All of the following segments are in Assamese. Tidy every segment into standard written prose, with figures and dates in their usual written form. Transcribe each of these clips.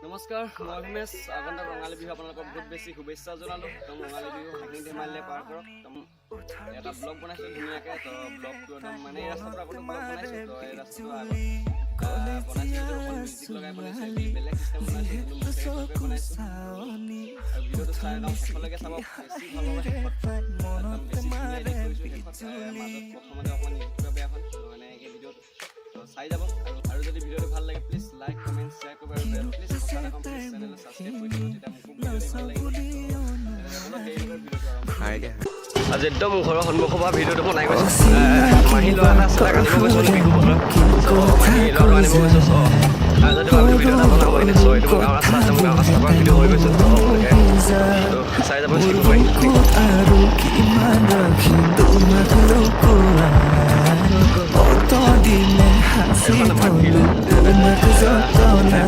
নমস্কাৰ, মই উমেশ। আগন্তুক ৰঙালী বিহু আপোনালোকক বহুত বেছি শুভেচ্ছা জনালোঁ। একদম ৰঙালী বিহু হাঁহি ধেমালিৰে পাৰ কৰক। একদম এটা ব্লগ বনাইছোঁ ধুনীয়াকৈ। তো ব্লগটো একদম মানে এই ৰাস্তাটোৰ আগতো ব্লগ বনাইছোঁ। তো এই ৰাস্তাটো আগত বনাইছোঁ যদিও অকণ মিউজিক লগাই বনাইছোঁ, একচুৱেলি বেলেগ চিষ্টেম বনাইছোঁ, কিন্তু মুখেৰে বনাইছোঁ। আৰু ভিডিঅ'টো চাই একদম শেষলৈকে চাব, বেছি ভাল পাব। শেষত একদম বেছি ধুনীয়া এডিট কৰিছোঁ। শেষত মাজত প্ৰথমতে অকণমান কিবা বেয়া হ'ল, তো মানে এই ভিডিঅ'টো তো চাই যাব। আৰু যদি ভিডিঅ'টো ভাল লাগে, প্লিজ লাইক, কমেণ্ট, শ্বেয়াৰ কৰিব। আৰু প্লিজ কথা এটা কম, প্লিজ চেনেলটো ছাবস্ক্ৰাইব কৰি দিব, তেতিয়া মোকো ভিডিঅ' দি ভাল লাগিব। তো তেনেহ'লে দেৰি নকৰি ভিডিঅ'টো আৰম্ভ। আজি একদম ঘৰৰ সন্মুখৰ পৰা ভিডিঅ'টো বনাই গৈছোঁ। মাহী ল'ৰা এটা আছে, তাক আনিব গৈছোঁ। মানে বিহু বতৰ, চ' মাহী ল'ৰাটো আনিব গৈছোঁ। চ' যদি ভাবিলোঁ ভিডিঅ' এটা বনাব এনে। চ' এইটো মোৰ গাঁৱৰ ৰাস্তা আছে, মোৰ গাঁৱৰ ৰাস্তাৰ পৰা ভিডিঅ' হৈ গৈছোঁ। ত' আপোনালোকে তো চাই যাব, স্কিপ নকৰি। আৰু কিমান ৰাখিম তোমাক লুকুৱাই? অতদিনে সাঁচি থলো তোমাক যতনাই।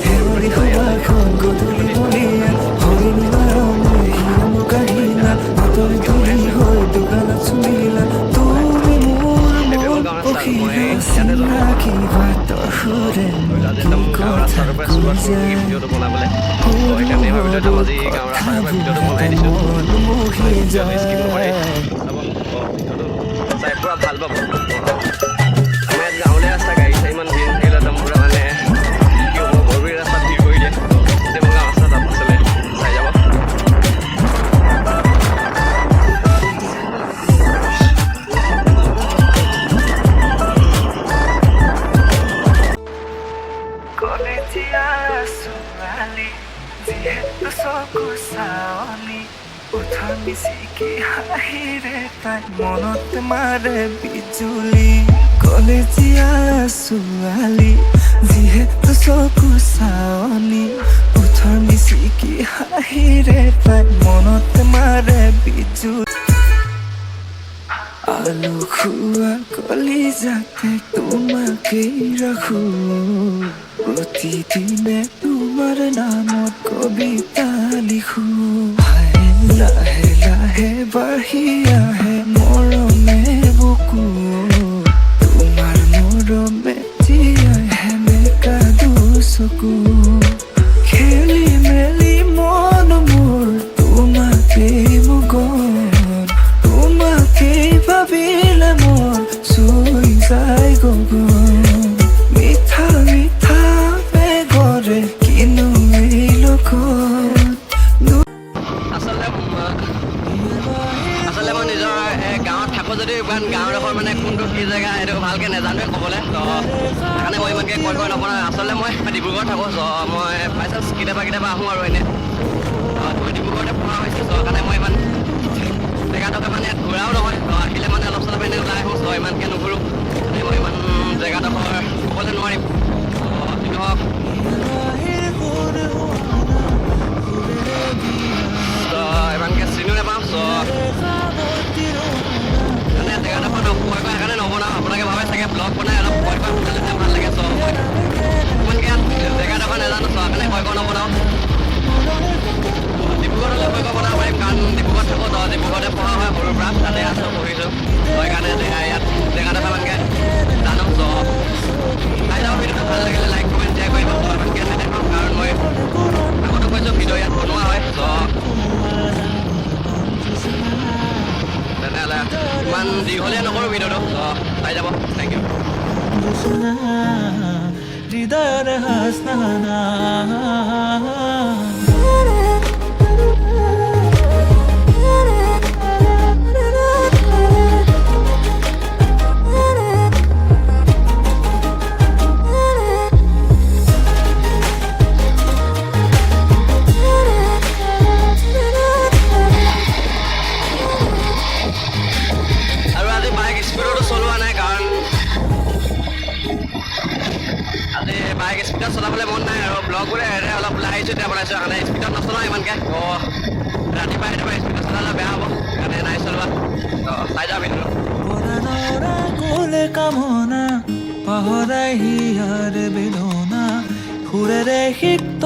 শেৱালি সুবাসত গধূলি মলিয়া হৰিণী মৰমে হিয়া মোৰ কাহিলা। আঁতৰি দূৰি হৈ দোকানত চুমিলা তুমি মোৰ মন পখিলা। চিনাকি বাটৰ সুৰে আজি একদম গাঁৱৰ ৰাস্তাটোৰ পৰা চুৰুৱাত কৰোঁ নেকি ভিডিঅ'টো বনাবলৈ। তো সেইকাৰণে ভাবিলোঁ একদম আজি গাঁৱৰ ৰাস্তাটোৰ পৰা ভিডিঅ'টো বনাই দিছোঁ। ভিডিঅ'টো স্কিপ নকৰি চাব। অঁ, ভিডিঅ'টো চাই পূৰা ভাল পাব। আমাৰ ইয়াত গাঁৱলীয়া ৰাস্তা, গাড়ী চাড়ী ইমান ভিৰ নাথাকিলে একদম পূৰা মানে কি হ'ব, বৰবৰী ৰাস্তাত ভিৰ কৰি দিয়ে। এতিয়া মোৰ গাঁৱৰ ৰাস্তাত আচলতে চাই যাব। কলেজীয়া ছোৱালী, যিহেতু চকু চাৱনি, ওঠৰ মিচিকি হাঁহিৰে তাই মনত মাৰে বিজুলী। কলেজীয়া ছোৱালী, যিহেতু চকু চাৱনি, ওঠৰ মিচিকি হাঁহিৰে তাই মনত মাৰে বিজুলী। আলু খোৱা কলিজাতে তোমাকেই ৰাখো, প্ৰতিদিনে তোমাৰ নামত কবিতা লিখো। হায়, লাহে লাহে বাঢ়ি আহে মৰমে বুকু, তোমাৰ মৰমে জীয়াই সেমেকা দুচকু। খেলি মেলি মন মোৰ তোমাকেই মগন, তোমাকেই ভাবিলে মন চুই যায় গগন। মিঠা মিঠা বেগৰে কিনো এই লগত। আচলতে মই নিজৰ গাঁৱত থাকোঁ যদিও ইমান গাঁৱডোখৰ মানে কোনটো কি জেগা সেইটো ভালকৈ নাজানোৱে ক'বলৈ। তো সেইকাৰণে মই ইমানকৈ কৈ কৈ নবনাওঁ। আচলতে মই ডিব্ৰুগড়ত থাকোঁ। চ' মই বাই চান্স কেতিয়াবা কেতিয়াবা আহোঁ আৰু এনে মই ডিব্ৰুগড়তে পঢ়া হৈছোঁ। চ' সেইকাৰণে মই ইমান জেগাডোখৰ মানে ইয়াত ঘূৰাও নহয়। তো আহিলে মানে অলপ চলপ এনে ওলাই আহোঁ। চ' ইমানকৈ নুঘূৰোঁ, মানে মই ইমান জেগাডোখৰ ক'বলৈ নোৱাৰিম। তো যি নহওক, তো ইমানকৈ চিনিও নাপাওঁ। চ' মানে জেগাডোখৰ কৈ কৈ সেইকাৰণে নবনাওঁ। আপোনালোকে ভাবে চাগে ব্লগ বনাই অলপ কৈ কৈ বনালে ভাল লাগে। চ' মই ইমানকৈ ইয়াত জেগাডোখৰ নাজানো, চ' সেইকাৰণে কৈ কৈ নবনাওঁ। ডিব্ৰুগড় হ'লে কৈ কৈ বনাব পাৰিম, কাৰণ ডিব্ৰুগড়ত থাকোঁ। তো ডিব্ৰুগড়তে পঢ়া হয়, সৰুৰ পৰা তাতে আছোঁ, পঢ়িছোঁ। তো সেইকাৰণে ইয়াত জেগাডোখৰ ইমানকৈ জানো। চ' চাই যাব ভিডিঅ'টো, ভাল লাগিলে লাইক, কমেণ্ট, শ্বেয়াৰ কৰিব। চ' ইমানকৈ নেদেখাওঁ, কাৰণ মই আগতো কৈছোঁ, ভিডিঅ' ইয়াত বনোৱা হয়। চ' তেনেহ'লে ইমান দীঘলীয়া নকৰোঁ ভিডিঅ'টো। চ' চাই যাব, thank U. হৃদয়ৰ হাসনা। আৰু আজি বাইক স্পীডতো চলোৱা নাই, কাৰণ আজি বাইক স্পীডত চলাবলৈ মন নাই। আৰু ব্লগবোৰে এনে অলপ ওলাই আহিছোঁ, এতিয়া বনাইছোঁ, সেইকাৰণে স্পীডত নচলাওঁ ইমানকৈ। তো ৰাতিপুৱা ৰাতিপুৱা স্পীডত চলালে বেয়া হ'ব, সেইকাৰণে নাই চলোৱা। তো চাই যাওঁ ভিডিঅ'টো। কোলে কামনা পাহৰাই হিয়াৰ বেদনা, সুৰেৰে সিক্ত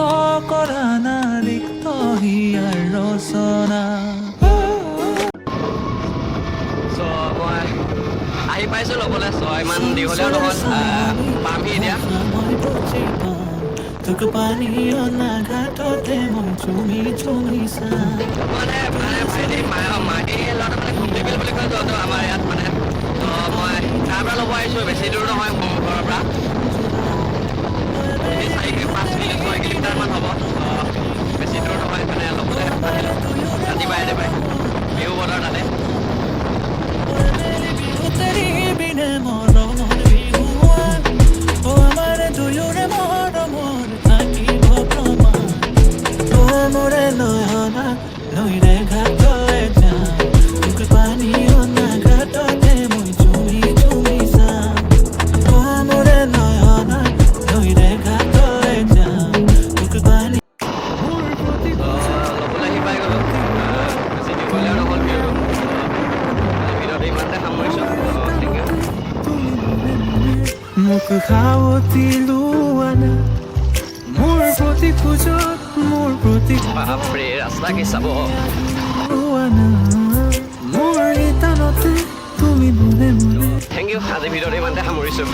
কৰা না ৰিক্ত হিয়াৰ ৰচনা। চ' মই আহি পাইছোঁ ল'বলৈ। চ' ইমান দীঘলীয়াও নহয়, পামহি এতিয়া। মই বুজি পাওঁ। তোক পানী অনা ঘাটতে মই চুমি চুমি চাম। মানে মানে ভাইটি, মাহী ল'ৰাটো মানে ঘুমটি বিল বুলি কয় তো আমাৰ ইয়াত মানে। তো মই তাৰ পৰা ল'ব আহিছোঁ, বেছি দূৰ নহয় মোৰ ঘৰৰ পৰা। এই 4-5 কিলো 6 কিলোমিটাৰমান হ'ব। তো বেছি দূৰ নহয়, মানে ল'বলৈ আহিলোঁ ৰাতিপুৱাই ৰাতিপুৱাই বিহু বতৰ তাতে। বিহুতেৰি বিনে মৰমৰ বিহুৱান, অ আমাৰ দুয়োৰে মৰমৰ থাকিব প্ৰমাণ। অ মোৰে লৈ অনা নৈৰে ঘাটে যাম, তোক পানী অনা ঘাটতে মই চুমি চুমি চাম। অ মোৰে লৈ অনা নৈৰে ঘাটে যাম, তোক পানী তো ল'বলৈ আহি পাই গ'লোঁ। বেছি দীঘলীয়াও নহ'ল ভিডিঅ'টো। ভিডিঅ'টো ইমানতে সামৰিছোঁ। Thank U. মোক সাৱটি লোৱা, মোৰ প্ৰতি খোজত মোৰ প্ৰতি বাপৰে, ৰাস্তা কি চাব! লোৱা, মোৰ শিতানতে তুমি মনে মনে। Thank U, আজি ভিডিঅ'টো ইমানতে সামৰিছোঁ।